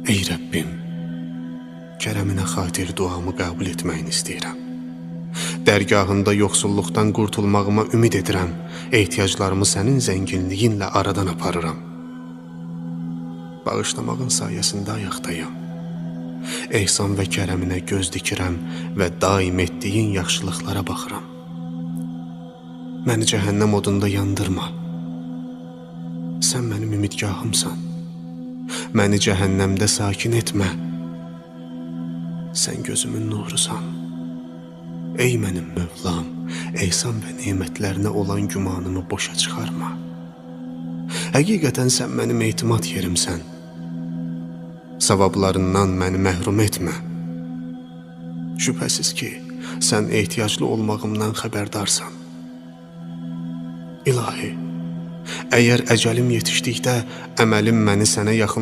Ey Rəbbim, kərəminə xatir duamı qəbul etməyini istəyirəm. Dərgahında yoxsulluqdan qurtulmağıma ümid edirəm. Ehtiyaclarımı sənin zənginliyinlə aradan aparıram. Bağışlamağın sayəsində ayaqdayam. Ehsan və kərəminə göz dikirəm və daim etdiyin yaxşılıqlara baxıram. Məni cəhənnəm odunda yandırma. Sən mənim ümidgahımsan. Məni cəhənnəmdə sakin etmə. Sən gözümün nurusan. Ey mənim Mövlam, ehsan və nemətlərinə olan gümanımı boşa çıxarma. Həqiqətən sən mənim etimad yerimsən. Savablarından məni məhrum etmə. Şübhəsiz ki, sən ehtiyaclı olmağımdan xəbərdarsan. İlahi, əgər əcəlim yetişdikdə əməlim məni sənə yaxınlaşdırır,